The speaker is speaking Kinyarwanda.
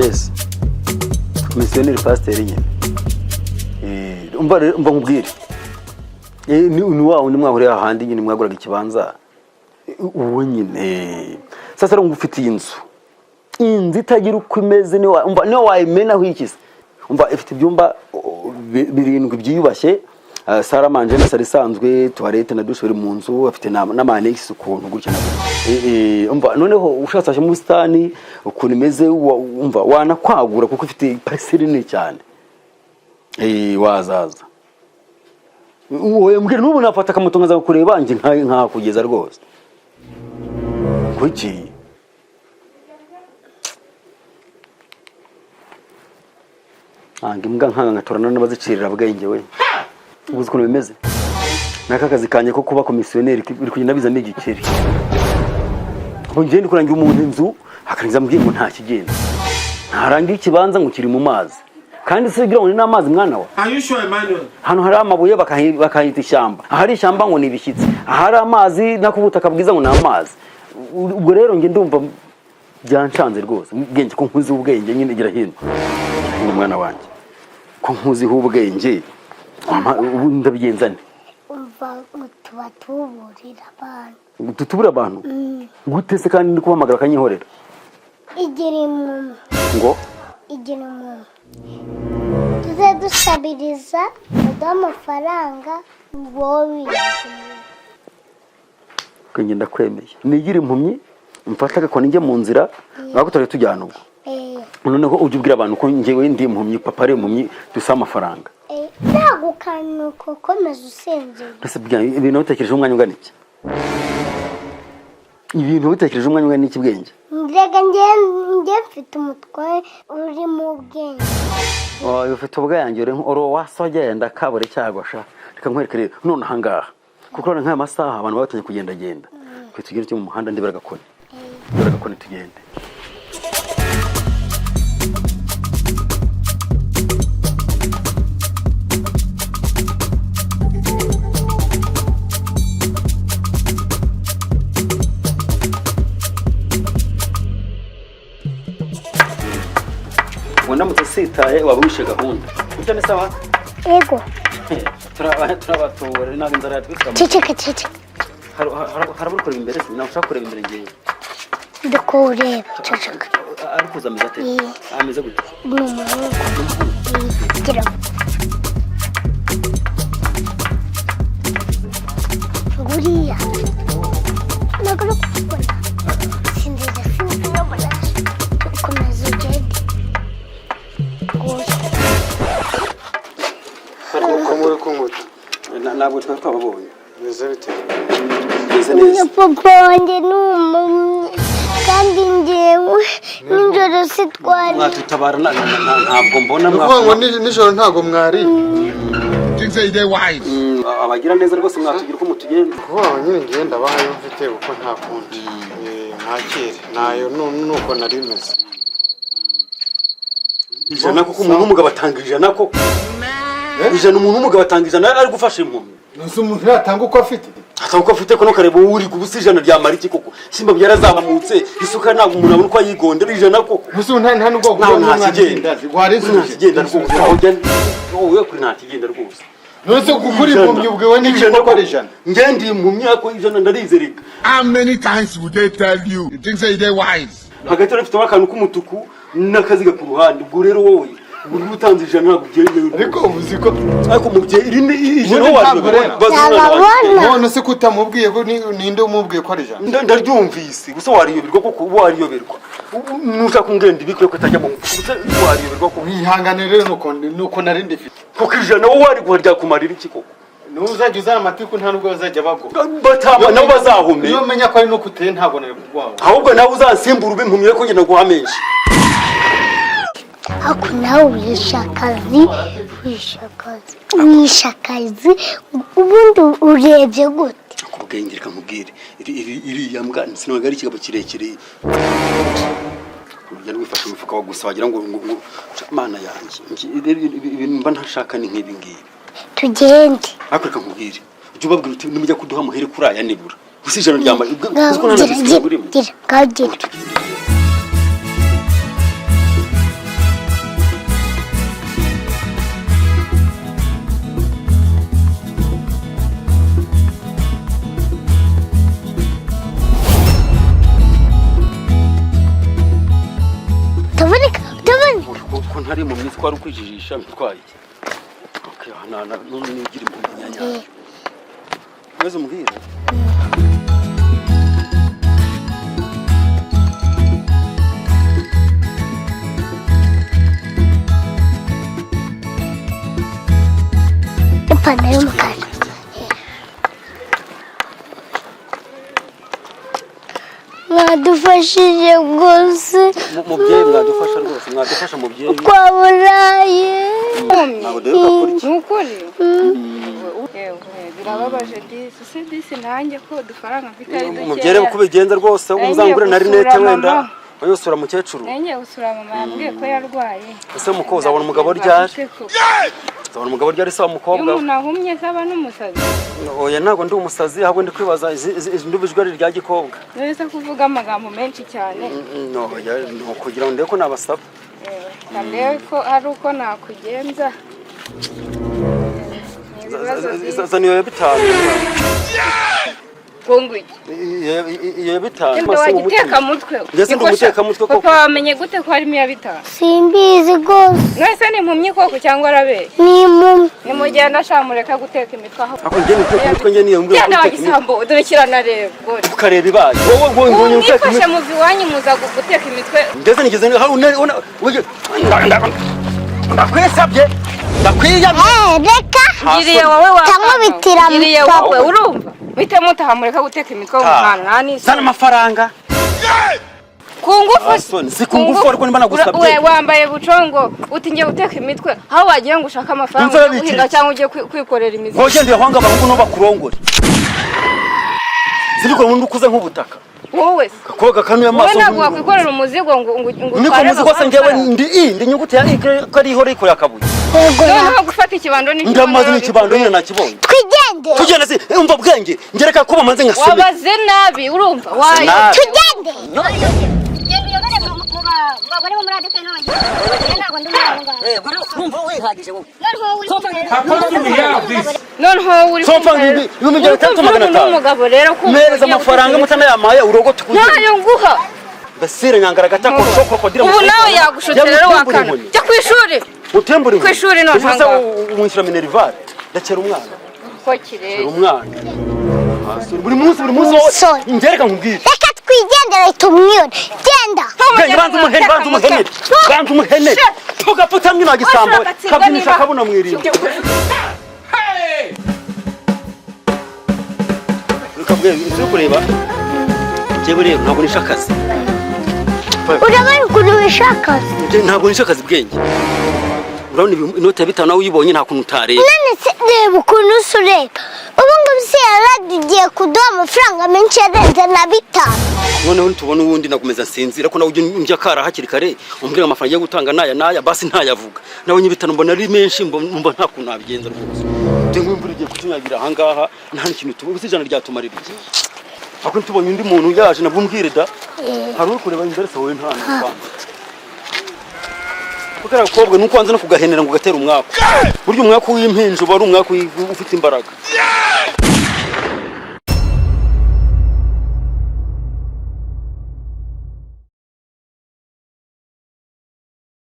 Yes, misiyoneri pasiteri nyine. Umva rero, umva nkubwire. Ni wa wundi mwahuriye ahandi nyine mwaguraga ikibanza. Uwo nyine sasa rero ngufitiye inzu, inzu itagira uko imeze. Niyo umva, niyo wayimenaho iki se? Umva, ifite ibyumba 7 byiyubashye, salle à manger na salle isanzwe, toilette na douche biri mu nzu, afite n'ama annexe ukuntu gutya na gutya. Umva, noneho ushatse washyiramo ubusitani ukuntu imeze, umva, wanakwagura kuko ifite parcelle nini cyane. Wazaza. Wowe mbwira, n'ubu nafata akamoto nkaza kureba njye nkahakugeza rwose. Kuki nanga imbwa nkanga ngatorana n'abazicirira bwenge we? Ubuze ukuntu bimeze naka kazi kanjye ko kuba komisiyoneri biri kugenda bizamo igikeri. Ubu njye ndi kurangira umuntu inzu, akarangiza ambwiye ngo nta kigenda, ntarangira ikibanza ngo kiri mu mazi. Kandi se ugira ngo ni n'amazi, mwana wa? Are you sure, Emmanuel? Hano hari amabuye bakahita ishyamba, ahari ishyamba ngo ni ibishyitsi, ahari amazi nako ubutaka bwiza ngo ni amazi. Ubwo rero njye ndumva byanshanze rwose. Ubwenge ko nkuziho ubwenge nyine, gira hino, gira hino mwana wanjye, ko nkuziho ubwenge, ubu ndabigenza nte? Umva, tuba tuburira abantu. Tutubura abantu gute se kandi ndi kubahamagara akanyihorera? Igira impumyi. Ngo? Igira impumyi. Tuze dusabiriza baduhe amafaranga, wowe wigira. Ubwenge ndakwemeye, nigire impumyi, mfate agakoni njye mu nzira ntabwo tutari tujyana ubwo. Noneho ujye ubwira abantu ko njyewe ndi impumyi, papa ari impumyi, dusaba amafaranga. Nagukanuka ukomeza usinzira. Mbese ibintu wabitekerejeho umwanya ungana iki? Ibintu wabitekerejeho umwanya ungana iki, Bwenge? Reka njye mfite umutwe urimo ubwenge. Oya, ufite ubwenge, uri uwasogenda kabure cyagosha. Reka nkwereke rero none ahangaha, kuko urabona nk'aya masaha abantu baba batangiye kugendagenda. Twe tugere cyo mu muhanda, ndebera agakoni, ndebera agakoni tugende. Ngo ndamutse sitaye waba wishe gahunda gutya, ni sawa? Ego. Turabatora, ntabwo inzara yatwitse. Ceceka, ceceka. Harabura kureba imbere se? Ntabwo ushaka kureba imbere ngewe. Ndakureba, ceceka. Ari kuza ameze ate? Ameze gute? Ni umuhungu. Gira nguriya, ntabwo uri kubona. Sinzira, sinzira, mbona. Komeza ugende. Nguyu. Ko muri kunkuta? Ntabwo twari twababonye. Bimeze bite? Bimeze neza. Papa wanjye ni umumwe kandi njyewe nijoro sitwari. Mwatutabara ntabwo mbona. Ni ukuvuga ngo nijoro ntabwo mwari Think say they wise. Abagira neza rwose, mwatugira uko mutugenza. Kuvuga ngo nyine ngiye ndabahayo mfite kuko nta kundi. Mwakire nayo nuko nari meze. 100 koko? Umuntu w'umugabo atanga 100 koko? 100, umuntu w'umugabo atanga 100 ari gufasha impumyi? Ntuzi umuntu yatanga uko afite. Atanga uko afite ko nukareba wowe uri gubusa 100 ryamara iki koko? Simba byarazamutse, isuka ntabwo umuntu abona uko ayigondera. 100 koko? Ntuzi nta nubwo Ntawe wagura nta n'umwana kigenda. irindazi warisubije. Nta kigenda rwose, aho ujya wowe kuri nta kigenda rwose. Ntuzi kugura impumyi ubwiwe n'iki koko ari 100? Njye ndi impumyi ariko 100 ndarizereka. How many times would they tell you? You think say they wise. Hagati rero akantu k'umutuku n'akaziga ku ruhande. Ubwo rero wowe uburyo utanze 100 ntabwo byemewe. Ariko ubu ko Ariko mubyeyi, iri ni 100. Ubundi ntabwo rero. Ntababona. None se kutamubwiye ko ninde umubwiye ko ari 100? Ndaryumvise gusa. Wariyoberwa koko? Wariyoberwa? Nushaka kungenda ibikwiye ko itajya mu gusa, wariyoberwa koko? Wihangane rero, nuko nari ndifite. Kuko 100 wowe wariguha ryakumarira iki koko? Ntuzajya uzana amatiku, nta nubwo bazajya baguha. Batama nabo bazahume. Iyo menya ko ari nuko uteye ntabwo nari kuguha. Ahubwo nawe uzansimbura ube impumyi ko ngenda guha menshi. Ariko nawe wishe akazi, wishe akazi, wishe akazi. Ubundi urebye gute? Ku bwenge, reka nkubwire, iriya mbwa sinabaga ari ikigabo kirekire, urugendo rwifashe umufuka wa gusa wagira ngo mana yanjye. Ibintu mba ntashaka ni nk'ibi ngibi. Tugende. Ariko reka nkubwire, ujye ubabwira uti nimujya kuduha muhere kuri aya nibura. Gusa 100 ryambaye Ngaho uzi ko nta na gira biswi gira burimo. Gira ngaho gira. Tugende rero. Tubone. Ko ntari mu minsi, kwari ukwijijisha, bitwaye iki? Okay, na none nigira impumyi nyanya. Maze umbwire. Ipantaro y'umukara. Mwadufashije rwose. Mubyeyi, mwadufasha rwose, mwadufasha mubyeyi. Twaburaye. Ntabwo duheruka kurya. Ni ukuri, yewe birababaje disi, si disi nanjye ko udufaranga mfite ari dukeya. Mubyeyi, reba uko ubigenza rwose. Ngiye Uzangure na gusura rinete wenda. mama. Wayosura mukecuru. Ngiye gusura mama, yambwiye ko yarwaye. Ese mukobwa, uzabona umugabo ryari? Uzabona umugabo ryari se wa Iyo mukobwa we? umuntu ahumye se aba n'umusazi? Oya, ntabwo ndi umusazi, ahubwo ndi kwibaza ndumva ijwi ari irya gikobwa. None se kuvuga amagambo menshi cyane? No, oya, ni ukugira ngo ndebe ko nabasaba. Yewe, ndebe ko ari uko nakugenza, ni ibibazo byinshi. Zana iyo ya 5. Ngo iki? Iyo ya 5. Genda wagiteka mutwe. Ndetse ndi umutekamutwe koko. Papa, wamenye gute ko harimo iya 5? Simbizi rwose. Mwese ni impumyi koko cyangwa arabeshya? Ni impumyi. Nimugenda sha, mureka guteka imitwe aho. Ako njye niteka umutwe, njye niyo mbwira Genda ko uteka imitwe. wagisambo, dore kiranareba gore. Ukareba ibaye wowe ngo Ubu ngo uteka mwifashe imitwe. muva iwanyu muza guteka imitwe. Ndetse nigeze hari une ndakwesabye, ndakwiyamye. Eh, reka. Ngiriye wowe wa Cyangwa bitira ngiriye papa. wowe, urumva, muhite mutaha, mureka guteka imitwe mu muhanda, nta n'isoni. Zana amafaranga. Ku ngufu. Ah, soni. Si ku ngufu, ariko nimba nagusabye. We wambaye bucongo uti ngiye guteka imitwe, aho wagiye ngo ushake amafaranga Imvura ujye guhinga bikiri. cyangwa ujye kwikorera imizigo. Wogende ahanga abahungu no bakurongore. Ziriko undi ukuze nk'ubutaka. Wowe se Gakoga kanuye wowe amaso. ntabwo wakwikorera umuzigo ngo Niko utware muzigo se njyewe amafaranga. ndi i ndi inyuguti ya i ko ari ihora ikorera akabuye. Yego. Noneho gufata ikibando ni Ndamaze n'ikibando nyine nakibonye. Twigende. Tugenda se, umva bwenge, ngereka ko bamanze nkasome. Wabaze nabi, urumva wayo. Nabi. Tugende. Bagore bo muri ADP ntabwo ndi muri abo ngabo. Numva wihagije wowe. Noneho wowe uri So mfa kumva rero- ibihumbi byawe uri bitatu kumva magana uri atanu. n'umugabo rero kumva Mpereza ugiye amafaranga guteka mutana yamaye urogote imitwe. kugira. Ntayo nguha. Basire nyangara gatako shokrokodira. Ubu nawe yagushutse rero wakana, jya ku ishuri. Utembura Ku ishuri none inkoni. ahangaha. Umwishyura minerval. Ndakera umwana. Ko kirere. Kera umwana. Ah, buri munsi, buri munsi wowe Umusore. ngereka nkubwire. Reka twigendere, tumwiyone, genda. Bwenge, banza umuhene, banza umuhene, banza umuhene. Tugapfutamye nta gisambo kabyinisha akabuna mu irimbi. Reka bwenge, uri kureba njyewe rero ntabwo nishe akazi. Urabona ukuntu wishakaza. Njye ntabwo nishe akazi bwenge. Urabona inoti ya 5 nawe uyibonye nta kuntu utareba. None se reba ukuntu usa, ureba ubu ngubu se yaragiye kuduha amafaranga menshi arenze na 5. Noneho nitubona uwundi nakomeza nsinzira ko nawe ujya unjya kara hakiri kare umbwira amafaranga agiye gutanga naya naya, basi ntayavuga. Nawe 5 mbona ari menshi, mbona nta kuntu nabigenza rwose. Njye nk'imvura igiye kutunyagira ahangaha, nta n'ikintu tuba ubusa, 100 ryatumarira iki? Ariko ntitubonye undi muntu yaje nabwo umbwire da. Hari uri kureba imbere se wowe? Nta n'urwanda kuko kariya gakobwa nuko wanze no kugahenera ngo ugatere umwaku. Burya umwaku w'impinja uba ari umwaku ufite imbaraga.